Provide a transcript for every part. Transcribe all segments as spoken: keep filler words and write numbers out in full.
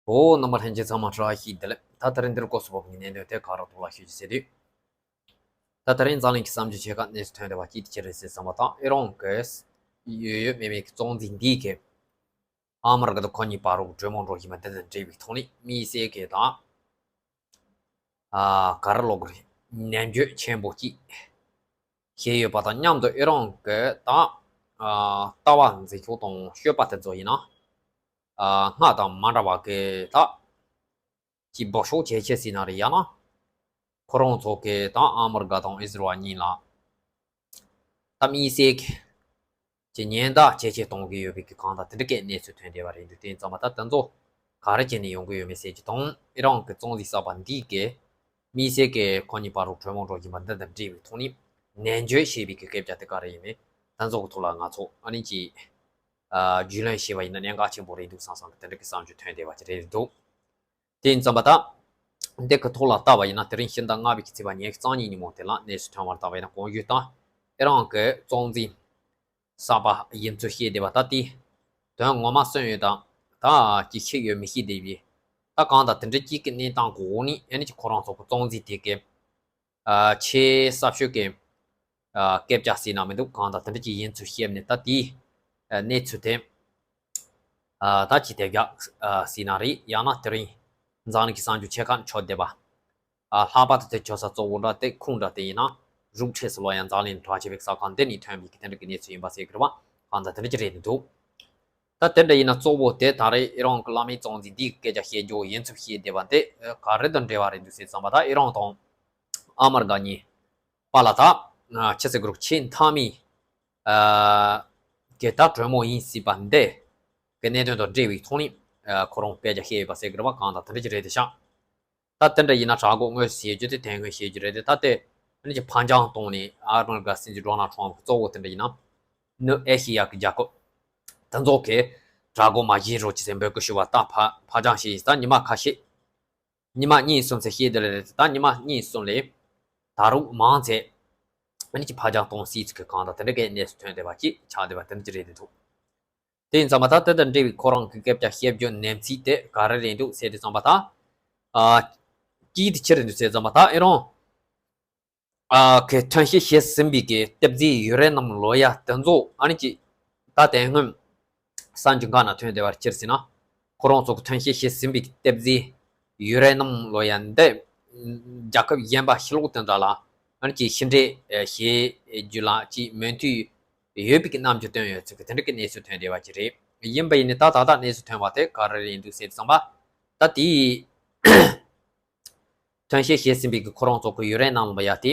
འོ། རྣམ་པ་ལྷན་རྒྱས་ཚང་མ་བཀྲ་ཤིས་བདེ་ལེགས། ད་དེ་རིང་འདིར་སྐོར་སུ་བབ་ངེས་གནས་དོན་དེ་ག་ར་ཐོག་ལ་ཤོད་ཅིག་ཟེར་དུས། ད་དེ་རིང་འཛམ་གླིང་གི་བསམ་བློ་ཆེ་ཁག་གནས་སུ་ཐོན་བསྡད་པ་ཅིག་དེ་ཅི་རེད་ཟེར་བསམ་པ་དང་། ཨི་རན་གྱི་ཡོད་ཡོད་མེད་མེད་ཀྱི་གཙོ་འཛིན་འདིས་ཀྱི་ཨ་མ་རི་ཀ་དང་ཁོ་གཉིས་བར་རུ་གྲོས་མོལ་འགྲོ་བཞིན་པ་འདི་དང་འབྲེལ་བའི་ཐོག་ནས་དམིགས་བསལ་གྱི་དང་། ཨ། ག་རེ་ལབ་དགོས་རེད། ནན་བརྗོད་ཆེན་པོ་ཅིག་བྱས་ཡོད་པ་དང་མཉམ་དུ། ཨི་རན་གྱི་དང་། ཨ། ལྟ་བ་འཛིན་ཕྱོགས་དང་སྤྱོད་པ་དེ་ཚོ་ཡིན་ན། ཨ། སྔར་དང་མ་འདྲ་བ་གི་ད་ཅིག་སྦ་ཤོག་ཇེ་ཆེ་ཟེར་ན་རེད། ཡང་ན་ཁོ་རང་ཚོ་གི་དང་ཨ་མི་རི་ཀ་དང་ཨི་ཟི་རལ་གཉིས་ལ་ད་དམིགས་བསལ་གྱི་ཀྱི་ཉེན་བརྡ་ཇེ་ཆེ་གཏོང་གི་ཡོད་པའི་གི་གང་ལྟར་དེ་འདྲ་གི་གནས་ཚུལ་ཐོན་བསྡད་པ་རེད་འདུག་དེ་ཡིན་ཙང་མ་ད་དེ་ཚོ་ག་རེ་བྱས་ནས་ཡོང་གི་ཡོད་མེད་ཟེར་གྱི་དང་། ཨི་རན་གྱི་གཙོ་འཛིན་གསར་པ་འདིས་ཀྱི་དམིགས་བསལ་གྱི་ཁོ་གཉིས་བར་དུ་གྲོས་མོལ་འགྲོ་བཞིན་པ་འདི་དང་འབྲེལ་བའི་ཐོག་ནས་ནན་བརྗོད་བྱས་པའི་གི་སྐད་ཆ་དེ་ག་རེ་ཡིན་མིན་དེ་ཚོ་གི་ཐོག་ལ་ང་ཚོ་ཨ་ནི་ཅིག་ཨ། རྒྱུས་ལོན་བྱས་པ་ཡིན་ན་གནད་འགག་ཆེན་པོ་རེད་འདུག་བསམ་བསམ་གི་དེ་འདྲ་གི་བསམ་ཚུལ་ཐོན་བསྡད་པ་ཅིག་རེད་འདུག་དེ་ཡིན་ཙང་མ་ད་འདི་གི་ཐོག་ལ་བལྟས་པ་ཡིན་ན། དེ་རིང་ཕྱི་ཟླ་ལྔ་པའི་གི་ཚེས་པ་ཉེར་གཉིས་ཉིན་མོ་དེ་ལ་གནས་སུ་ཐོན་པར་བལྟས་པ་ཡིན་ན། གོང་ཞུས་དང་ཨི་རན་གྱི་གཙོ་འཛིན་གསར་པ་ཡིན་ཚུལ་བཤད་བསྡད་པ་ད་དེའི་དོན་ངོ་མ་གསོན་ཡོད་དང་ད་ཅིག་ཤེས་ཡོད་མི་ཤེས་བསྡད་པའི་ད་གང་ལྟར་དེ་འདྲ་ཅིག་གི་གནས་སྟངས་གི་འོག་ནས་ཨ་ནི་ཅིག་ཁོ་རང་ཚོ་གི་གཙོ་འཛིན་དེ་གི་ཨ། ཆེས་གསར་ཤོས་ཀྱི་ཨ། སྐད་ཆ་ཟེར་ན་མི་འདུག་གང་ལྟར་དེ་འདྲ་ཅིག་ཡིན་ཚུལ་བཤད་ནས་ད་དེའི་ཨ། གནས་ཚུལ་དེ་ཨ། ད་ཅིག་དེབ་རྒྱག་ཨ། ཟེར་ན་རེད། ཡང་ན་དེ་རིང་འཛམ་གླིང་གི་གསར་འགྱུར་ཆེ་ཁག་ནས་འཁྱོལ་བསྡད་པ། ཨ། ལྷག་པར་དུ་དེ་འཁྱོལ་ས་གཙོ་བོ་འདྲ་དེ་ཁུངས་འདྲ་དེ་ཡིན་ན་རུབ་འཕྲོད་སུ་ལོ་ཡང་འཛམ་གླིང་གྲགས་ཆེ་བའི་གསར་ཁང་འདི་ནས་ཐོན་པའི་གི་དེ་འདྲ་གི་གནས་ཚུལ་ཡིན་པ་ཟེར་གི་རེད་པ། གང་ལྟར་དེ་འདྲ་ཅིག་རེད་འདུག་ད་དེ་འདྲ་ཡིན་ན་གཙོ་བོ་དེ་ད་རེས་ཨི་རན་གྱི་བླ་མའི་གཙོ་འཛིན་འདིས་སྐད་ཆ་བཤད་རྒྱུ་ཡིན་ཚུལ་བཤད་བསྡད་པ་འདི་ག་རེ་དང་འབྲེལ་བ་རེད་འདུག་ཟེར་བསམ་པ་ད། ཨི་རན་དང་ཨ་མི་རི་ཀ་གཉིས་བར་ལ་ད་ཆི་ཟེར་དགོས་རེད། ཆེས་མཐའ་མའི་ཨ། གི་ད་གྲོས་མོལ་ཡིན་སྲིད་པ་འདི་གི་གནད་དོན་དང་འབྲེལ་བའི་ཐོག་ནས་ཨ། ཁོ་རང་སྐད་ཆ་བཤད་ཡོད་པ་ཟེར་གི་རེད་པ། གང་ལྟར་དེ་འདྲ་ཅིག་རེད་དེ་ཤག་ད་དེ་འདྲ་ཡིན་ན་དྲག་པོ་དངོས་སུ་བཤད་རྒྱུ་དེ་དོན་དངོས་བཤད་རྒྱུ་རེད་དེ། ད་དེ་ཨ་ནི་ཅིག་ཕར་འགྱངས་གཏོང་ནས་ཨ་མི་རི་ཀ་སྲིད་འཛིན་ཌོ་ནལ་ཊམ་གཙོ་བོ་དེ་འདྲ་ཡིན་ན་ནུབ་ཨེ་ཤི་ཡ་གི་རྒྱལ་ཁབ་དེ་ཚོ་གི་དྲག་པོ་མ་བྱེད་རོགས་གྱིས་ཟེར་འབོད་སྐུལ་ཞུ་བ་ད་ཕར་ཕར་འགྱངས་བྱས་ཡིན། ད་ཉི་མ་ཁ་ཤས། ཉི་མ་གཉིས་གསུམ་ཟེར་བཤད་དེ་ལས་རེད། ད་ཉི་མ་གཉིས་གསུམ་ལས་ད་རུང་མང་ཚད་ཨ་ནི་ཅིག་ཕར་འགྱངས་གཏོང་སྲིད་ཚུལ་གྱི་གང་ལྟར་དེ་འདྲ་གི་གནས་ཚུལ་ཐོན་བསྡད་པ་ཅིག་ཆགས་བསྡད་པ་དེ་འདྲ་ཅིག་རེད་འདུག་དེ་ཡིན་ཙང་མ་ད་དེ་དང་འབྲེལ་བའི་ཁོ་རང་གི་སྐད་ཆ་བཤད་རྒྱུ་ནན་ཚིག་དེ་ག་རེ་རེད་འདུག་ཟེར་དུས་ཙམ་པ་ད། ཨ། གཅིག་དེ་ཅི་རེད་འདུག་ཟེར་ཙམ་པ་ད་ཨི་རན་ཨ། གི་ཐོན་སྐྱེད་བྱས་ཟིན་པའི་གི་གཏེར་རྫས་ཡུ་རེ་ནམ་ལོ་ཡ་དེ་ཚོ་ཨ་ནི་ཅིག་ད་དེ་སྔོན་གསར་འགྱུར་ཁག་ནང་ཐོན་བསྡད་པ་ཅི་རེད་ཟེར་ན། ཁོ་རང་ཚོ་གི་ཐོན་སྐྱེད་བྱས་ཟིན་པའི་གི་གཏེར་རྫས་ཡུ་རེ་ནམ་ལོ་ཡ་འདི་རྒྱལ་ཁབ་གཞན་པ་ཕྱི་ལོགས་དེ་འདྲ་ལ་ཨ་ནི་ཅིག་ཕྱི་འབྲེལ་བྱེད་རྒྱུ་ལ་ཅིག་མོས་མཐུན་ཡོད་པའི་གི་རྣམ་འགྱུར་བཏོན་ཡོད་ཚུལ་གྱི་དེ་འདྲ་གི་གནས་ཚུལ་ཐོན་བསྡད་པ་ཅིག་རེད། ཡིན་པ་ཡིན་ནའི་ད་ད་ལྟ་གནས་ཚུལ་ཐོན་པ་དེ་ག་རེ་རེད་འདུག་ཟེར་དུས་ཙམ་པ་ད་དེའི་ཐོན་སྐྱེད་བྱས་ཟིན་པའི་གི་ཁོ་རང་ཚོ་གི་ཡུ་རེ་ནམ་ལོ་ཡ་དེ་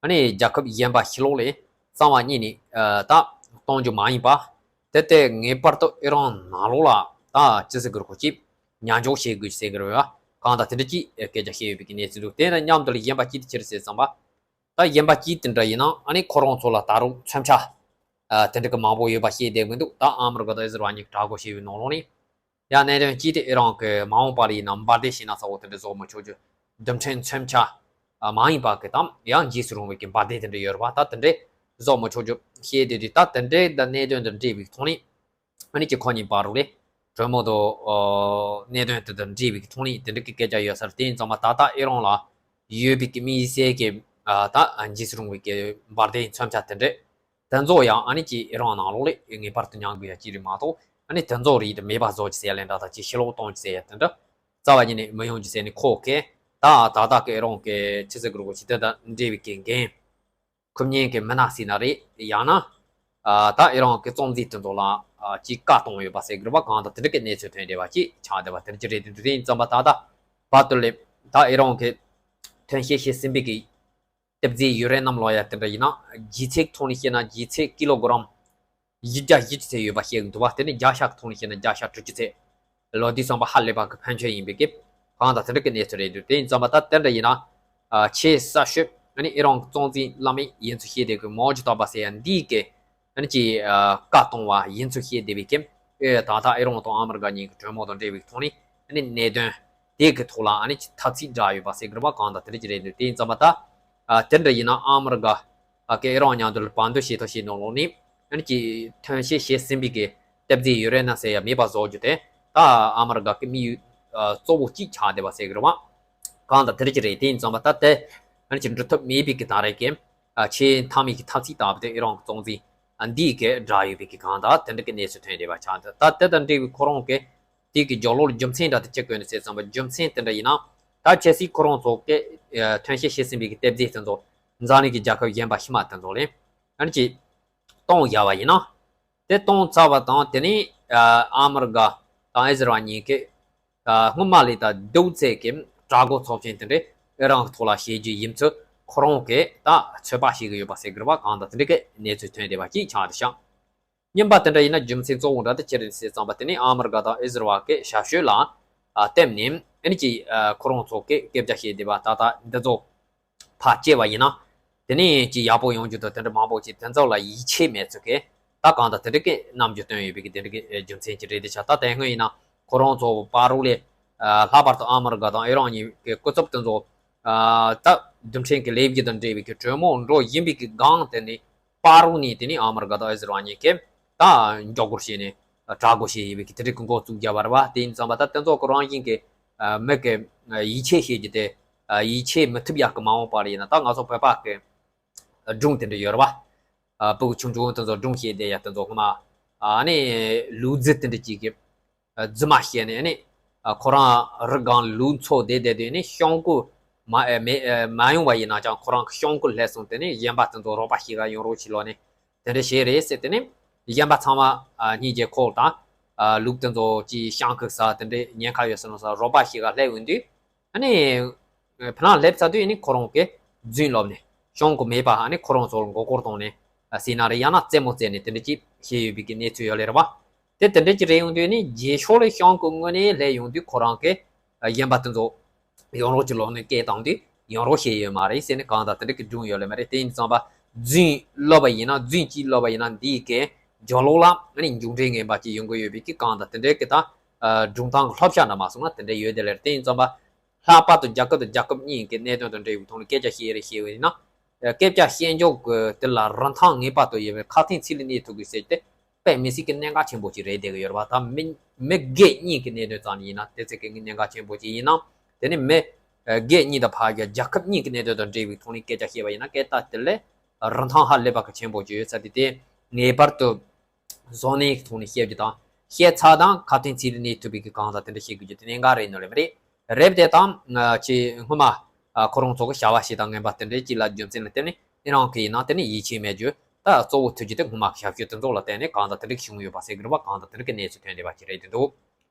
ཨ་ནི་རྒྱལ་ཁབ་གཞན་པ་ཕྱི་ལོགས་ལ་གཙང་བ་རྙེད་ནས་ཨ། ད་གཏོང་རྒྱུ་མ་ཡིན་པ། དེ་ལྟའི་ངེས་པར་དུ་ཨི་རན་ནང་ལོགས་ལ་ད་ཅི་ཟེར་དགོས་རེད། ཁོ་ཅིག་མཉམ་འཇོག་བྱེད་དགོས་ཟེར་གི་རེད་པ། གང་ལྟར་དེ་འདྲ་ཅིག་སྐད་ཆ་བཤད་ཡོད་པའི་གི་གནས་ཚུལ་འདུག་དེ་དང་མཉམ་དུ་ལ་གཞན་པ་ཅིག་དེ་ཅི་རེད་ཟེར་ཙམ་པ། ད་གཞན་པ་ཅིག་དེ་འདྲ་ཡིན་ན་ཨ་ནི་ཁོ་རང་ཚོ་ལ་ད་རུང་མཚོན་ཆ་ཨ། དེ་འདྲ་གི་མང་པོ་ཡོད་པ་བཤད་བསྡད་མི་འདུག་ད་ཨ་མི་རི་ཀ་དང་ཨི་ཟི་རལ་གཉིས་ཀྱི་དྲག་པོ་བྱས་པའི་ནང་ལོགས་ནས། ཡང་གནད་དོན་གཅིག་དེ་ཨི་རན་གྱི་མ་འོངས་པ་ལ་ཡིན་ན་འབར་མདེལ་ཞིག་ན་ཚ་བོ་དེ་འདྲ་བཟོ་མི་ཆོག་རྒྱུ། རྡུལ་ཕྲན་མཚོན་ཆ་མ་ཡིན་པ་གི་དང་ཡང་འཇིགས་སུ་རུང་བའི་གི་འབར་མདེལ་དེ་འདྲ་ཡོད་རེད་པ། ད་དེ་འདྲས་བཟོ་མི་ཆོག་རྒྱུ་བཤད་དེ་དུས་ད་དེ་འདྲས་ད་གནད་དོན་དང་འབྲེལ་བའི་ཐོག་ནས་ཨ་ནི་ཅིག་ཁོ་གཉིས་བར་རུ་ལས་གྲོས་མོལ་དུ་གནད་དོན་དེ་དང་འབྲེལ་བའི་ཐོག་ནས་དེ་འདྲ་གི་སྐད་ཆ་ཡོད་ས་རེད། དེ་ཡིན་ཙང་མ་ད་ལྟ་ཨི་རན་ལ་ཡོད་པའི་གི་དམིགས་བསལ་གྱི་ད་འཇིགས་སུ་རུང་བའི་གི་འབར་མདེལ་མཚོན་ཆ་དེ་འདྲས། དེ་ཚོ་ཡང་ཨ་ནི་ཅིག་ཨི་རན་ནང་ལོགས་ལ་ངེས་པར་དུ་ཉར་དགོས་ཡ་ཅིག་རེད་མ་གཏོགས། ཨ་ནི་དེ་ཚོ་རིགས་དེ་མེད་པ་བཟོ་རྒྱུ་ཟེར་ཡ་ལས་འདྲ་དང་ཅིག་ཕྱི་ལོགས་གཏོང་རྒྱུ་ཟེར་ཡ་དེ་འདྲ་རྩ་བ་ཉིད་ནས་མི་ཡོང་རྒྱུ་ཟེར་ནས། ཁོ་གིས་ད་ད་ལྟ་གི་ཨི་རན་གི་ཕྱི་སྲིད་གི་རུ་ཁོ་ཇི་ལྟར་དང་འབྲེལ་བའི་གི་འགན་འཁུར་མཁན་གི་མི་སྣ་ཟེར་ན་རེད། ཡང་ན་ཨ། ད་ཨི་རན་གི་གཙོ་འཛིན་དེ་ཚོ་ལ་ཨ། ཅིག་བཀའ་གཏོང་ཡོད་པ་ཟེར་གི་རེད་པ། གང་ལྟར་དེ་འདྲ་གི་གནས་ཚུལ་ཐོན་བསྡད་པ་ཅིག་ཆགས་བསྡད་པ་དེ་འདྲ་ཅིག་རེད། དེ་འདྲ་ཡིན་ཙང་མ་ད་ལྟ་བར་དུ་ལས་ད་ཨི་རན་གི་ཐོན་སྐྱེད་བྱས་ཟིན་པའི་གི་གཏེར་རྫས་ཡུ་རེ་ནམ་ལོ་ཡ་དེ་འདྲ་ཡིན་ན་ལྗིད་ཚད་ཀྱི་ཐོག་ནས་བཤད་ན་ལྗིད་ཚད་ཀི་ལོ་གི་རམ་བཞི་བརྒྱ་བཞི་བཅུ་ཙམ་ཡོད་པ་བཤད་གི་འདུག་པ། དེ་ནས་བརྒྱ་ཤ་གི་ཐོག་ནས་བཤད་ན་བརྒྱ་ཤ་དྲུག་ཅུ་ཙམ། ལོ་དུས་བསམ་པ་ཧ་ལས་པ་གི་ཕན་ཆོད་ཡིན་པའི་གི་གང་དང་དེ་འདྲ་གི་གནས་ཚུལ་རེད་འདུག་དེ་ཡིན་ཙང་མ་ད་དེ་འདྲ་ཡིན་ན་ཨ། ཆེས་གསར་ཤོས་ཨ་ནི་ཨི་རན་གི་གཙོ་འཛིན་བླ་མའི་ཡིན་ཚུལ་བཤད་བསྡད་གི་མའོ་ཇི་ཏོ་པ་ཟེར་ཡ་འདིས་གི་ཨ་ནི་ཅིག་ཨ། བཀའ་གཏོང་བ་ཡིན་ཚུལ་བཤད་བསྡད་པའི་གི་ཨེ། ད་ལྟ་ཨི་རན་དང་ཨ་མི་རི་ཀ་གཉིས་ཀྱི་གྲོས་མོལ་དང་འབྲེལ་བའི་ཐོག་ནས་ཨ་ནི་གནད་དོན་དེ་གི་ཐོག་ལ་ཨ་ནི་ཅིག་ཐ་ཚིག་བསྒྲགས་ཡོད་པ་ཟེར་གི་རེད་པ། གང་དང་དེ་འདྲ་ཅིག་རེད་འདུག་དེ་ཡིན་ཙང་མ་ད་ཨ། དེ་འདྲ་ཡིན་ན་ཨ་མི་རི་ཀ་ཨ། གི་ཨི་རན་མཉམ་དུ་ལ་བར་འདུམ་བྱེད་ཐབས་བྱེད་ནང་ལོགས་ནས་ཨ་ནི་ཅིག་ཐོན་སྐྱེད་བྱས་ཟིན་པའི་གི་གཏེར་རྫས་ཡུ་རེ་ནམ་ཟེར་ཡ་མེད་པ་བཟོ་རྒྱུ་དེ་ད་ཨ་མི་རི་ཀ་གི་དམིགས་ཡུལ་ གཙོ་བོ་གཅིག་ཆགས་བསྡད་པ་ཟེར་གི་རེད་བ། གང་ལྟར་དེ་འདྲ་ཅིག་རེད། དེ་ཡིན་ཙང་བ་ད་དེ་ཨ་ནི་ཅིག་འགྲུབ་ཐབས་མེད་པའི་གི་ད་རེས་ཀྱི་ཆེས་མཐའ་མའི་གི་ཐབས་ཤེས་ལྟ་བུ་དེ་ཨི་རན་གྱི་གཙོ་འཛིན་འདིས་གི་བསྒྲགས་ཡོད་པའི་གི་གང་ལྟར་དེ་འདྲ་གི་གནས་ཚུལ་ཐོན་བསྡད་པ་ཆགས་འདུག་ད་དེ་དང་འབྲེལ་བའི་ཁོ་རང་གི་དེ་གི་རྒྱབ་ལོགས་ལ་རྒྱུ་མཚན་འདྲ་དེ་ཅི་དགོས་ནས་ཟེར་ཙང་བ་རྒྱུ་མཚན་དེ་འདྲ་ཡིན་ན། ད་ཆབ་སྲིད་ཁོ་རང་ཚོ་གི་ཐོན་སྐྱེད་བྱེད་ཟིན་པའི་གི་ལྟེ་བརྒྱད་དེ་ཚོ་འཛམ་གླིང་གི་རྒྱལ་ཁབ་གཞན་པ་ཕྱི་མ་དེ་ཚོ་ལས་ཨ་ནི་ཅིག་གཏོང་བཞག་པ་ཡིན་ན། དེ་གཏོང་ཚར་བ་དང་དེ་ནས་ཨ་མི་རི་ཀ་དང་ཨི་ཟི་རལ་གཉིས་ཀས་སྔོན་མ་ལས་ད་གདུག་རྩུབ་ཀྱི་དྲག་པོ་ཚབས་ཆེན་དེ་འདྲས་ཨི་རན་གྱི་ཐོག་ལ་བྱེད་རྒྱུ་ཡིན་ཚུལ་ཁོ་རང་གིས་ད་ཚོད་དཔག་བྱེད་ཀྱི་ཡོད་པ་ཟེར་གི་རེད་བ། གང་ལྟར་དེ་འདྲས་ཀྱི་གནས་ཚུལ་ཐོན་བསྡད་པ་ཅིག་ཆགས་འདུག་ཤག་རྙིང་པ་དེ་འདྲ་ཡིན་ན་རྒྱུ་མཚན་གཙོ་བོ་འདྲ་དེ་ཅི་རེད་ཟེར་ཙང་པ་དེ་ནི་ཨ་མི་རི་ཀ་དང་ཨི་ཟི་རལ་གི་ཞབས་ཞུ་ལ་བརྟེན་ནས་ཨ་ནི་ཅིག་ཁོ་རང་ཚོ་གི་སྐད་ཆ་བཤད་བསྡད་པ་ད་ལྟ་འདི་ཚོ་ཕར་བཅད་པ་ཡིན་ན། དེ་ནས་ཅིག་ཡག་པོ་ཡོང་རྒྱུ་དང་དེ་འདྲ་མང་པོ་ཅིག་དེ་ཚོ་ལ་ཡིད་ཆེས་མེད་ཚུལ་གི་ད་གང་ལྟར་དེ་འདྲ་གི་རྣམ་འགྱུར་སྟོན་ཡོད་པའི་གི་དེ་འདྲ་གི་རྒྱུ་མཚན་ཅིག་རེད་དེ་ཆགས། ད་དེ་སྔོན་ཡིན་ན་ཁོ་རང་ཚོ་བར་རུ་ལས་ལྷག་པར་དུ་ཨ་མི་རི་ཀ་དང་ཨི་རན་གཉིས་ཀྱི་སྐུ་ཚབ་དེ་ཚོ་ད་རྡུལ་ཕྲན་གྱི་ལས་བྱེད་དང་འབྲེལ་བའི་གི་གྲོས་མོལ་འགྲོ་བཞིན་པའི་གི་སྒང་དེ་ནས། བར་རུ་ནས་དེ་ནས་ཨ་མི་རི་ཀ་དང་ཨི་ཟི་རལ་གཉིས་ཀས་ད་མགྱོགས་སྐོར་བྱས་ནས་དྲག་པོ་བྱས་ཡོད་པའི་གི་དེ་འདྲའི་གི་འགོ་བཙུགས་བརྒྱབ་པ་རེད་བ། དེ་ཡིན་ཙང་པ་ད་དེ་ཚོ་གི་རང་བཞིན་གྱི་མི་གི་ཡིད་ཆེས་བྱེད་རྒྱུ་དེ་ཡིད་ཆེས་མི་ཐུབ་ཡག་གི་མ་འོངས་པ་ལ་ཡིན་ན་ད་ང་ཚོ་བོད་པ་གི་སྒྲུང་དེ་འདྲ་ཡོད་རེད་བ། སྤུ་གུ་ཆུང་ཆུང་དེ་ཚོ་སྒྲུང་བཤད་བསྡད་ཡག་དེ་ཚོ་སྔོན་མ་ཨ་ནི་ལུག་རྫི་དེ་འདྲ་ཅིག་གི་རྫུན་མ་བཤད་ནས་ཨ་ནི་ཁོ་རང་རི་སྒང་ལུག་འཚོ་བསྡད་བསྡད་དུས་ནི་གཤམ་ཁུ་མ་ཨེ་མེ་ཨེ་མ་ཡོང་བ་ཡིན་ན་ཀྱང་ཁོ་རང་གི་གཤམ་ཁུ་སླེབས་སོང་། དེ་ནས་གཞན་པ་དེ་ཚོ་རོགས་པ་ཞིག་ག་ཡོང་རོགས་བྱེད་ལོ་ནས་དེ་འདྲ་བྱས་རེད་ཟེར། དེ་ནས་གཞན་པ་ཚང་མ་ཨ་སྙིང་རྗེ་ཁོག་དང་ཨ་ལུག་དེ་ཚོ་ཅིག་གཤམ་ཁུ་ཟ་དེ་འདྲའི་ཉེན་ཁ་ཡོད་ས་ནོ་ས་རོགས་པ་ཞིག་ག་སླེབས་ཡོང་དུས། ཨ་ནི། ཕ་ནང་སླེབས་ཚར་དུས་ཨ་ནི་ཁོ་རང་གིས་རྫུན་ལབ་ནས་གཤམ་ཁུ་མེད་པ་ཨ་ནི་ཁོ་རང་ཚོར་མགོ་སྐོར་བཏང་ནས་ཟེར་ན་རེད། ཡང་ན་རྩེད་མོ་རྩེས་ནས་དེ་འདྲ་ཅིག་བྱས་ཡོད་པའི་གི་གནས་ཚུལ་ཡོད་ལེ་རེད་བ། དེ་དེ་འདྲ་ཅིག་རེད་ཡོང་དུས་ཨ་ནི་རྗེས་ཕྱོགས་ལ་གཤམ་ཁུ་དངོས་གནས་སླེབས་ཡོང་དུས་ཁོ་རང་གིས་གཞན་པ་དེ་ཚོ་ཡོང་རོགས་ཅིག་ལབ་ནས་སྐད་བཏང་དུས་ཡོང་རོགས་བྱས་ཡོད་མ་རེད་ཟེར་ནས་གང་ལྟར་དེ་འདྲ་གི་སྒྲུང་ཡོད་ལེ་མ་རེད། དེ་ཡིན་ཙང་པ་རྫུན་ལབ་པ་ཡིན་ན་རྫུན་གཅིག་ལབ་པ་ཡིན་ན་འདིའི་གི་རྒྱབ་ལོགས་ལ་ཨ་ནི་མཇུག་འབྲས་ངན་པ་ཅིག་ཡོང་གི་ཡོད་པའི་གི་གང་ལྟར་དེ་འདྲའི་གི་ད་སྒྲུང་སྟངས་ཀྱི་བསླབ་བྱ་འདྲ་མ་སོང་ན་དེ་འདྲ་ཡོད་དེ་ལེ་རེད། དེ་ཡིན་ཙང་པ། ལྷག་པར་དུ་རྒྱལ་ཁབ་དང་རྒྱལ་ཁབ་གཉིས་ཀྱི་གནད་དོན་དང་འབྲེལ་བའི་ཐོག་ནས་སྐད་ཆ་བཤད་རེ་བཤད་པ་ཡིན་ན། སྐད་ཆ་བཤད་འཇོག་གི་དེ་ལ་རིན་ཐང་ངེས་པར་དུ་ཡོད་པའི་ཁ་ཐུག་ཚིག་ལ་གནས་ཐུབ་དགོས་ཟེར་ཏེ་དཔེ་མི་སྲིད་ཀྱི་གནད་འགག་ཆེན་པོ་ཅིག་རེད་བསྡད་ཀྱི་ཡོད་རེད་བ། ད་མི་མི་སྒེར་གཉིས་ཀྱི་གནད་དོན་ཙམ་ཡིན་ན་དེ་ཚོ་གི་གནད་འགག་ཆེན་པོ་ཅིག་ཡིན་ན། དེ་ནི་མི་སྒེར་གཉིས་དང་ཕར་རྒྱལ་རྒྱལ་ཁབ་གཉིས་ཀྱི་གནད་དོན་དང་འབྲེལ་བའི་ཐོག་ནས་སྐད་ཆ་བཤད་པ་ཡིན་ན་སྐད་ཆ་དེ་ལས་རིན་ཐང་ཧ་ལས་པ་གི་ཆེན་པོ་ཅིག་ཡོད་ས་དེ་དེ་ངེས་པར་དུ། བཟོ་གནས་ཀྱི་ཐོག་ནས་བཤད་རྒྱུ་དང་། བཤད་ཚར་དང་ཁ་དན་ཚིག་ལ་གནས་ཐུབ་པའི་གི་གང་ཟག་དེ་འདྲ་བཤད་དགོས་རྒྱུ་དེ་གནད་འགག་རེད་ནོ་རེད་མ་རེད། རེད་དེ་དང་ཅི་སྔོན་མ་ཁོ་རང་ཚོ་གི་བྱ་བ་ཞིག་དང་ངན་པ་དེ་འདྲའི་ཅི་ལ་རྒྱུ་མཚན་ལ་བརྟེན་ནས་ཨི་རང་གི་ཡིན་ན་དེ་ནི་ཡིད་ཆེས་མེད་རྒྱུ། ད་གཙོ་བོ་ཐུག་རྒྱུ་དེ་སྔོན་མ་གི་ཞབས་ཞུ་དེ་ཚོ་ལ་བརྟེན་ནས་གང་ཟག་དེ་འདྲ་གི་བྱུང་ཡོད་པ་ཟེར་གི་རེད་བ། གང་ཟག་དེ་འདྲ་གི་གནས་ཚུལ་ཐོན་བསྡད་པ་ཅིག་རེད་དེ་འདུག་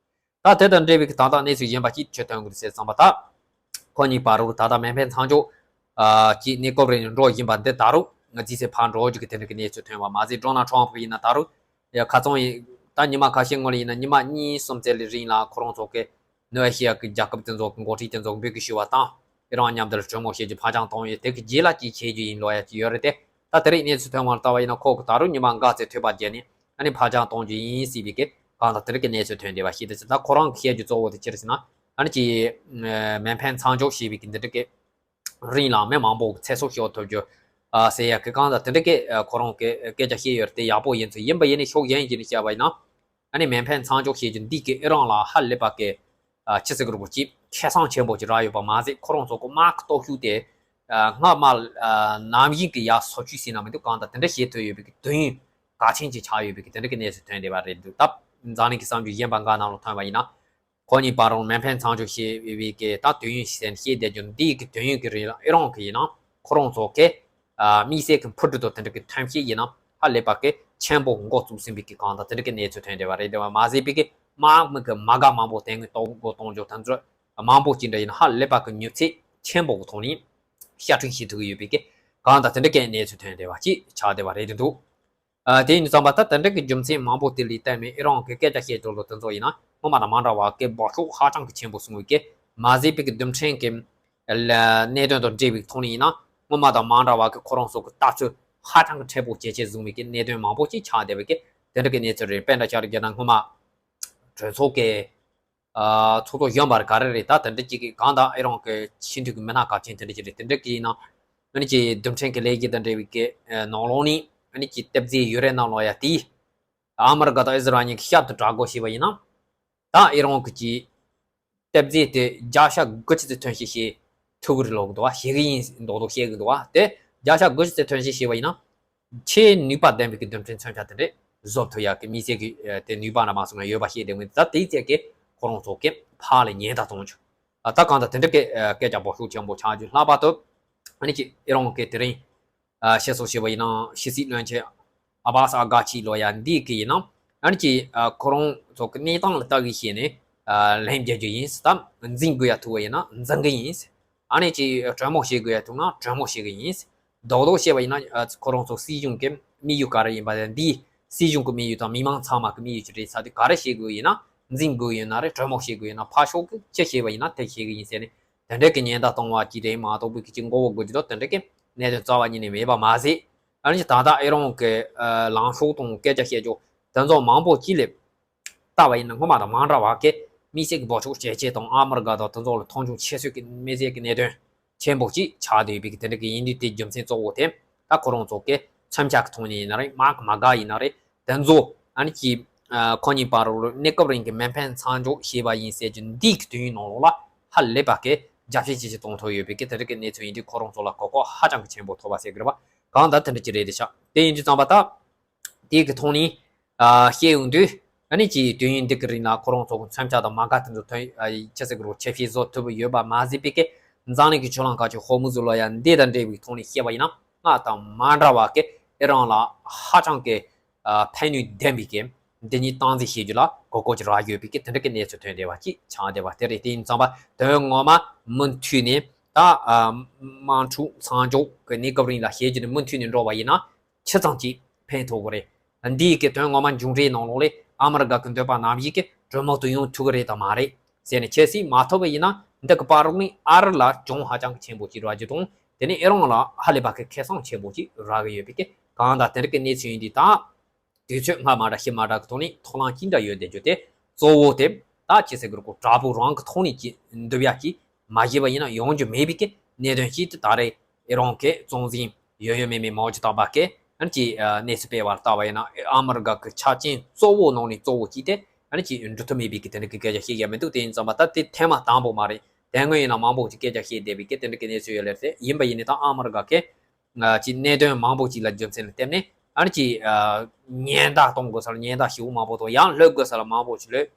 ད་དེ་དང་འབྲེལ་བའི་གི་ད་ལྟ་གནས་ཚུལ་གཞན་པ་ཅིག་ཆུ་ཐོན་དགོས་ཟེར་བསམ་པ་ད། ཁོ་གཉིས་བར་རུ་ད་ལྟ་མེ་འཕེན་མཚམས་འཇོག་ཨ་ཅིག་གནས་སྐབས་རེ་ནས་འགྲོ་བཞིན་པ་འདི་ད་རུང་ང་རྩིས་ཚེ་ཕར་འགྲོ་རྒྱུ་གི་དེ་འདྲ་གི་གནས་ཚུལ་ཐོན་པ་མ་ཟད་ཌོ་ནལ་ཊམ་ཕ་ཡིན་ན་ད་རུང་ཡ་ཁ་ཚང་ཡིན་ད་ཉི་མ་ཁ་ཤས་སྔོན་ལ་ཡིན་ན་ཉི་མ་གཉིས་གསུམ་ཙམ་ལ་རིང་ལ་ཁོ་རང་ཚོ་གི་ནུབ་ཨེ་ཤི་ཡ་གི་རྒྱལ་ཁབ་དེ་ཚོ་གི་འགོ་ཁྲིད་དེ་ཚོ་འབོད་སྐུལ་ཞུས་པ་དང་ཨི་རན་མཉམ་དུ་གྲོས་མོལ་བྱེད་རྒྱུ་ཕར་འགྱངས་གཏོང་ཡོད། དེ་གི་རྗེས་ལ་ཅིག་བྱེད་རྒྱུ་ཡིན་ལོ་ཡ་ཅིག་ཡོད་རེད་དེ། ད་དེ་རིང་གནས་ཚུལ་ཐོན་བ་ལ་ལྟ་བ་ཡིན་ན་ཁོ་གི་ད་རུང་ཉི་མ་འགའ་ཙམ་འཐུས་པ་བརྒྱབ་ནས་ཨ་ནི་ཕར་འགྱངས་གཏོང་རྒྱུ་ཡིན་ཟེར་བའི་གི་གང་ལྟར་དེ་འདྲ་གི་གནས་ཚུལ་ཐོན་བསྡད་པ་ཞིག་རེད་ཟེར་ན། ཁོ་རང་གི་བཤད་རྒྱུ་གཙོ་བོ་དེ་ཅི་རེད་ཟེར་ན། ཨ་ནི་ཅིག་མེ་འཕེན་མཚམས་འཇོག་བྱས་པའི་གི་འདི་འདྲ་གི་རིང་ལ་མི་མང་པོ་གི་ཚེ་སྲོག་ཤོར་ཐུབ་རྒྱུ་ཨ་ཟེར་ཡ་གི་གང་ལྟར་དེ་འདྲ་གི་ཁོ་རང་གི་སྐད་ཆ་བཤད་ཡོད་རེད་དེ། ཡག་པོ་ཡིན་ཚུལ་ཡིན་པ་ཡིན་ནའི་ཕྱོགས་གཞན་ཞིག་ནས་བཤད་པ་ཡིན་ན། ཨ་ནི་མེ་འཕེན་མཚམས་འཇོག་བྱེད་རྒྱུ་འདི་གི་ཨི་རན་ལ་ཧ་ལས་པ་གི་ཨ་ཆི་ཟེར་གི་རེད་གོ་ཅིག་ཁེ་བཟང་ཆེན་པོ་ཅིག་རག་ཡོད་པ་མ་ཟད་ཁོ་རང་ཚོ་གི་དམག་གི་སྟོབས་ཤུགས་དེ་ཨ་སྔ་མ་ཨ་ནམ་ཡིན་གི་ཡ་སོ་བཅུ་ཟིན་ན་མི་འདུག་གང་ལྟར་དེ་འདྲ་བྱེད་ཐུབ་ཡོད་པའི་གི་དུས་ཡུན་གལ་ཆེན་ཅིག་ཆགས་ཡོད་པའི་གི་དེ་འདྲ་གི་གནས་ཚུལ་ཐོན་བསྡད་པ་རེད་འདུག་ད་འཛམ་གླིང་གི་གསར་འགྱུར་གཞན་པ་འགའ་ནང་ལ་ཐོན་པ་ཡིན་ན། ཁོ་གཉིས་བར་རུ་མེ་འཕེན་མཚམས་འཇོག་བྱས་པའི་གི་ད་དུས་ཡུན་ཟིན་བཤད་བསྡད་རྒྱུ་འདིའི་གི་དུས་ཡུན་གི་རིང་ལ་ཨི་རན་གི་ཡིན་ན་ཁོ་རང་ཚོ་གི་ཨ་དམིགས་བསལ་གི་འཕུར་གྲུ་དང་དེ་འདྲ་གི་ཐོན་སྐྱེད་ཡིན་ན་ཧ་ལས་པ་གི་ཆེན་པོ་འགོ་བཙུགས་ཟིན་པའི་གི་གང་ལྟར་དེ་འདྲ་གི་གནས་ཚུལ་ཐོན་བསྡད་པ་རེད། དེ་བ་མ་ཟད་པའི་གི་དམག་མི་གི་མ་དགའ་མང་པོ་དེ་སྔོན་གཏོང་འགོ་གཏོང་རྒྱུ་དེ་ཚོ་མང་པོ་ཅིག་འདྲ་ཡིན་ན་ཧ་ལས་པ་གི་མྱུར་ཚད་ཆེན་པོ་གི་ཐོག་ནས་ཤ་ཁྲིད་བྱེད་ཐུབ་ཀྱི་ཡོད་པའི་གི་གང་ལྟར་དེ་འདྲ་གི་གནས་ཚུལ་ཐོན་བསྡད་པ་ཅིག་ཆགས་བསྡད་པ་རེད་དེ་འདུག་ཨ་དེ་ཡིན་ཙང་པ་ད་དེ་འདྲ་གི་རྒྱུ་མཚན་མང་པོ་དེ་ལས་བརྟེན་ནས་ཨི་རན་གི་སྐད་ཆ་བཤད་རྒྱུ་ལོ་དེ་ཚོ་ཡིན་ན་སྔོན་མ་དང་མ་འདྲ་བ་གི་འབག་ཤུགས་ཧ་ཅང་གི་ཆེན་པོ་སོང་བའི་གི་མ་ཟད་པའི་གི་རྡུལ་ཕྲན་གི་གནད་དོན་དང་འབྲེལ་བའི་ཐོག་ནས་ཡིན་ན་སྔོན་མ་དང་མ་འདྲ་བ་གི་ཁོ་རང་ཚོ་གི་ལྟ་ཚུལ་ཧ་ཅང་གི་མཁྲེགས་པོ་ཇེ་ཆེ་བཟུང་བའི་གི་གནད་དོན་མང་པོ་ཅིག་ཆགས་བསྡད་པའི་གི་དེ་འདྲ་གི་གནས་ཚུལ་རེད། དཔེ་འདྲ་ཆ་རེ་བརྒྱབ་ན་སྔོན་མ་གྲོས་ཚོགས་གི་ཨ་ཚོགས་གཙོ་གཞོན་པ་ག་རེ་རེད། ད་དེ་འདྲ་ཅིག་གི་གང་དང་ཨི་རན་གི་ཕྱི་འབྲེལ་གི་མི་སྣ་གལ་ཆེན་དེ་འདྲ་ཅིག་རེད། དེ་འདྲ་གི་ཡིན་ན་ཨ་ནི་ཅིག་རྡུལ་ཕྲན་གི་ལས་གཞི་དང་འབྲེལ་བའི་གི་ནང་ལོགས་ནས་ཨ་ནི་ཅིག་ལྟེབ་རྩེག་ཡོད་རེད་ནང་ལོགས་ཡ་དེ་ཨ་མི་རི་ཀ་དང་ཨི་ཟི་རལ་གཉིས་ཀྱི་ཞབས་ཏུ་གྲགས་དགོས་ཞེས་པ་ཡིན་ན་ད་ཨི་རན་གི་ཅིག་ གཏེར་རྫས་དེ་བརྒྱ་ཆ་དགུ་བཅུ་ཙམ་ཐོན་སྐྱེད་བྱེད་ཐུབ་ཀྱི་རེད་ལབ་ཀྱི་འདུག་བ། བྱེད་ཀྱི་ཡིན་མདོག་མདོག་བཤད་ཀྱི་འདུག་བ། དེ་བརྒྱ་ཆ་དགུ་བཅུ་ཙམ་ཐོན་སྐྱེད་བྱས་པ་ཡིན་ན། ཆེས་ནུས་པ་ལྡན་པའི་གི་རྡུལ་ཕྲན་མཚོན་ཆ་དེ་འདྲས་བཟོ་ཐུབ་ཡག་གི་དམིགས་བསལ་གྱི་ཨ་དེ་ནུས་པ་འདྲ་མ་སོང་ན་ཡོད་པ་ཤེས་བསྡད་མོད། ད་དེའི་ཚད་ཀྱིས་ཁོ་རང་ཚོ་གིས་ཕར་ལ་ཉེན་བརྡ་གཏོང་རྒྱུ། ཨ་ད་གང་ལྟར་དེ་འདྲ་གི་ཨ་སྐད་ཆ་སྦོམ་ཤོས་ཆེན་པོ་ཆགས་རྒྱུ། ལྷག་པར་དུ་ཨ་ནི་ཅིག་ཨི་རན་གྱི་དེ་རིང་ཨ་བཤད་སྲོལ་བྱས་པ་ཡིན་ན། ཕྱི་སྲིད་བློན་ཆེན་ཨ་བྷ་སི་ཨ་གྷ་ཆི་ལབ་ཡག་འདི་གིས་ཡིན་ན། ཨ་ནི་ཅིག་ཨ་ཁོ་རང་ཚོ་གི་གནས་སྟངས་ལ་ལྟ་གི་བྱས་ནས་ཨ་ལན་རྒྱག་རྒྱུ་ཡིན། ད་འཛིང་དགོས་ཡག་ཐུག་པ་ཡིན་ན་འཛིང་གི་ཡིན། ཨ་ནི་ཅིག་གྲོས་མོལ་བྱེད་དགོས་ཡག་ཐུག་ན་གྲོས་མོལ་བྱེད་གི་ཡིན། རྡོག་རྡོག་བཤད་པ་ཡིན་ན། ཨ་ཁོ་རང་ཚོ་སྲིད་གཞུང་གི་དམིགས་ཡུལ་ག་རེ་ཡིན་པ་དང་། འདིའི་སྲིད་གཞུང་གི་དམིགས་ཡུལ་དང་མི་མང་ཚང་མ་གི་དམིགས་ཡུལ་ཅིག་རེད་ཟེར་དུས། ག་རེ་བྱེད་དགོས་ཡིན་ན། འཛིང་དགོས་ཡིན་ན་རེད། གྲོས་མོལ་བྱེད་དགོས་ཡིན་ན། ཕར་ཕྱོགས་ཀྱིས་ཅི་བྱས་པ་ཡིན་ན་དེ་བྱེད་གི་ཡིན་ཟེར་ནས། དེ་འདྲ་གི་ཉེན་བརྡ་གཏོང་བ་ཅིག་རེད་མ་གཏོགས་པའི་གི་ཅིག་མགོ་བོ་སྒུར་རྒྱུ་དང་དེ་འདྲ་གི་གནད་དོན་རྩ་བ་ཉིད་ནས་མེད་པ་མ་ཟད། ཨ་ནི་ད་ལྟ་ཨི་རན་གྱི་ཨ་ལངས་ཕྱོགས་དང་སྐད་ཆ་བཤད་ཕྱོགས་དེ་ཚོ་མང་པོ་ཅིག་ལ་ལྟ་བ་ཡིན་ན། སྔོན་མ་དང་མ་འདྲ་བ་གི་དམིགས་བསལ་གྱི་འབོད་ཆོག་བྱེད་ཆེད་དང་། ཨ་མི་རི་ཀ་དང་དེ་ཚོ་ལ་མཐོང་ཆུང་བྱེད་སྲོལ་གྱི་དམིགས་བསལ་གྱི་གནད་དོན་ཆེན་པོ་ཅིག་ཆགས་བསྡད་ཡོད་པའི་གི་དེ་འདྲ་གི་ཡིན་དུས། དེ་རྒྱུ་མཚན་གཙོ་བོ་དེ་ད་ཁོ་རང་ཚོ་གི་མཚོན་ཆ་གི་ཐོག་ནས་ཡིན་ན་རེད། དམག་གི་མ་དགའ་ཡིན་ན་རེད། དེ་ཚོ་ཨ་ནི་ཅིག་ཨ་ཁོ་གཉིས་བར་ལ་གནས་སྐབས་རིང་གི་མེ་འཕེན་མཚམས་འཇོག་བྱས་པ་ཡིན་ཟེར་རྒྱུ་འདི་གི་དུས་ཡུན་ནང་ལོགས་ལ་ཧ་ལས་པ་གི་རྒྱབ་བཤད་ཅིག་ཅིག་གཏོང་ཐུབ་ཡོད་པའི་གི་དེ་འདྲ་གི་གནས་ཚུལ་ཡིན་དུས། ཁོ་རང་ཚོ་ལ་གོ་སྐབས་ཧ་ཅང་གི་ཆེན་པོ་ཐོབ་པ་ཟེར་གི་རེད་པ། གང་ལྟར་དེ་འདྲ་ཅིག་རེད་དེ་ཤག་དེ་ཡིན་དུས་ཙམ་པ་ད། དེ་གི་ཐོག་ནས་ཨ་བཤད་ཡོང་དུས། ཨ་ནི་ཅིག་དུས་ཡུན་འདི་གི་རིང་ལ་ཁོ་རང་ཚོ་གི་མཚོན་ཆ་དང་མ་དགའ་དེ་ཚོ་ཐོན། ཨ་ཅི་ཟེར་གི་རེད། ཆེ་བཞེས་བཟོ་ཐུབ་ཡོད་པ་མ་ཟད་པའི་གི་འཛམ་གླིང་གི་ཆུ་གླང་ཁ་ཆེ་ཧོར་མུ་ཟི་ལབ་ཡག་འདི་དང་འབྲེལ་བའི་ཐོག་ནས་བཤད་པ་ཡིན་ན། སྔར་དང་མ་འདྲ་བ་གི་ཨི་རན་ལ་ཧ་ཅང་གི་ཨ་ཕན་ནུས་ལྡན་པའི་གི་འདི་ཉིད་སྟངས་འཛིན་བྱེད་རྒྱུ་ལ་གོ་སྐབས་ཅིག་རག་ཡོད་པའི་གི་དེ་འདྲ་གི་གནས་ཚུལ་ཐོན་བསྡད་པ་ཅིག་ཆགས་བསྡད་པ་དེ་རེད། དེ་ཡིན་ཙམ་པ་དོན་ངོ་མ་མུ་མཐུད་ནས་ད་ཨ་དམག་འཁྲུག་མཚམས་འཇོག་གི་གནས་སྐབས་རིང་ལ་བྱས་རྗེས་ནས་མུ་མཐུད་ནས་འགྲོ་བ་ཡིན་ན། ཆི་ཙམ་ཅིག་ཕན་ཐོགས་ཀྱི་རེད། འདིའི་གི་དོན་ངོ་མ་མཇུག་འབྲས་ནང་ལོགས་ལ་ཨ་མི་རི་ཀ་གི་འདོད་པ་ནང་བཞིན་གྱི་གྲོས་མོལ་དུ་ཡོང་ཐུབ་ཀྱི་རེད་དམ་མ་རེད་ཟེར་ནས་ཁྱེད་ཀྱིས་མ་ཐུབ་པ་ཡིན་ན། འདི་གི་བར་ལོགས་ནས་ཨ་རི་ལ་གྱོང་ཧ་ཅང་གི་ཆེན་པོ་ཅིག་རག་རྒྱུ་དང་། དེ་ནས་ཨི་རན་ལ་ཧ་ལས་པ་གི་ཁེ་བཟང་ཆེན་པོ་ཅིག་རག་གི་ཡོད་པའི་གི་གང་ལྟར་དེ་འདྲ་གི་གནས་ཚུལ་ཡིན་དུས། ད་དུས་ཚོད་སྔ་མ་འདྲ་ཕྱི་མ་འདྲ་གི་ཐོག་ནས་ཐོག་ལམ་ཅི་འདྲ་ཡོད་བསྡད་རྒྱུ་དེ་གཙོ་བོ་དེ་ད་ཅི་ཟེར་གི་རེད། ཁོ་དྲག་པོ་རང་གི་ཐོག་ནས་ཅིག་འདུག་ཡ་ཅིག་མ་བྱས་པ་ཡིན་ན་ཡོང་རྒྱུ་མེད་པའི་གི་གནད་དོན་ཞིག་ཏུ་ད་རེས་ཨི་རན་གྱི་གཙོ་འཛིན་ཡོད་ཡོད་མེད་མེད་མའོ་ཙེ་ཏུང་པ་གིས་ཨ་ནི་ཅིག་ཨ་གནས་ཚུལ་སྤེལ་བར་ལྟ་བ་ཡིན་ན། ཨ་མི་རི་ཀ་གི་ཆ་རྐྱེན་གཙོ་བོ་ནང་ནས་གཙོ་བོ་གཅིག་དེ་ཨ་ནི་ཅིག་འགྲུབ་ཐུབ་མེད་པའི་གི་དེ་འདྲ་གི་སྐད་ཆ་བཤད་ཡ་མི་འདུག་དེ་ཡིན་ཙམ་པ་ད་དེ་ཐེངས་མ་དང་པོ་མ་རེད། དེ་སྔོན་ཡིན་ན་མང་པོ་ཅིག་སྐད་ཆ་བཤད་བསྡད་པའི་གི་དེ་འདྲ་གི་གནས་ཚུལ་ཡོད་ལེ་རེད། ཡིན་པ་ཡིན་ནའི་ད་ཨ་མི་རི་ཀ་གིས་ཨ་ཅིག་གནད་དོན་མང་པོ་ཅིག་ལ་རྒྱུ་མཚན་ལ་བརྟེན་ནས་ཨ་ནི་ཅིག་ཨ་ཉེན་བརྡ་གཏོང་དགོས་ས་ལ་ཉེན་བརྡ་ཞེ་པོ་མང་པོ་དང་། ཡང་གློད་དགོས་ས་ལ་མང་པོ་ཅིག་གློད།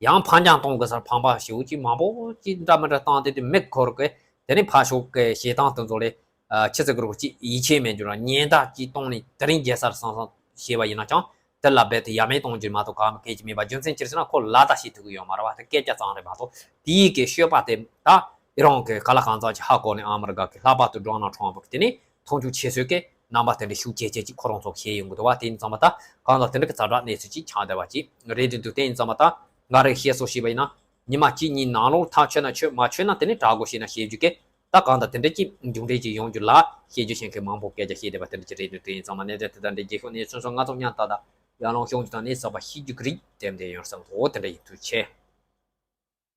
ཡང་ཕམ་རྐྱང་གཏོང་དགོས་ས་ལ་ཕམ་པ་ཞེ་པོ་ཅིག་མང་པོ་ཅིག་འདྲ་མི་འདྲ་བཏང་སྟེ། དེ་མིག་འཁོར་གི་དེ་ནས་ཕར་ཕྱོགས་ཀྱི་བྱེད་སྟངས་དེ་ཚོ་ལས་ཨ་ཆི་ཟེར་གི་རེད། ཅིག་ཡིད་ཆེས་མེད་རྒྱུ་ར། ཉེན་བརྡ་ཅིག་གཏོང་ནས་དེ་རིང་རྒྱལ་སར་སང་སང་བྱས་པ་ཡིན་ན་ཀྱང་། དེ་ལ་རྦད་དེ་ཡ་མེད་གཏོང་རྒྱུ་མ་གཏོགས་གང་གལ་ཆེ་མེད་པ། རྒྱུ་མཚན་ཅི་ཟེར་ན་ཁོ་ལ་དྭགས་ཤེས་ཐུབ་ཀྱི་ཡོད་མ་རེད་བ། དེ་སྐད་ཆ་ཙམ་རེད་མ་གཏོགས། དེའི་གི་སྤྱོད་པ་དེ་ད་ཨི་རན་གྱི་ག་ལ་གང་འཚམ་ཅིག་ཧ་གོ་ནས། ཨ་མི་རི་ཀ་གི་ལྷག་པར་དུ་ཌོ་ནལ་ཊམ་པ་གི་དེ་ནས་མཐོང་ཆུང་བྱེད་སྲོལ་གྱི་རྣམ་པ་དེ་འདྲ་ཤུགས་ཆེ་ཆེ་ཅིག་ཁོ་རང་ཚོ་བྱས་ཡོང་གི་འདུག་བ། དེ་ཡིན་ཙང་མ་ད་གང་ལྟར་དེ་འདྲ་གི་ཛ་དྲག་གནས་ཚུལ་ཅིག་ཆགས་བསྡད་པ་ཅིག་རེད་འདུག་དེ་ཡིན་ཙང་མ་ད་ང་རང་བཤད་སྲོལ་བྱས་པ་ཡིན་ན། ཉི་མ་གཅིག་གཉིས་ནང་ལོགས་ཐག་ཆོད་ན་ཆོད། མ་ཆོད་ན་དེ་ནས་དྲག་པོ་བྱས་ན་བྱས་རྒྱུ་གི། ད་གང་ལྟར་དེ་འདྲ་ཅིག་མཇུག་འབྲས་ཅིག་ཡོང་རྒྱུ་ལ་བཤད་རྒྱུ་བྱེད་མཁན་མང་པོ་སྐད་ཆ་བཤད་བསྡད་པ་དེ་འདྲ་ཅིག་རེད་འདུག་དེ་ཡིན་ཙང་མ་གནས་ཚུལ་དེ་དང་འབྲེལ་རྒྱལ་ཤོག་གནས་ཚུལ་སོགས་ང་ཚོ་མཉམ་ལྟ་དང་། ཡར་ལངས་ཤོག་ཅིག་དང་གནས་ཚུལ་ཚགས་པ་ཤེས་རྒྱུ་གི་རེད། དེ་འདྲ་ཡིན་ཙང་འོ་དེ་འདྲ་ཡིན། ཐུགས་རྗེ་ཆེ།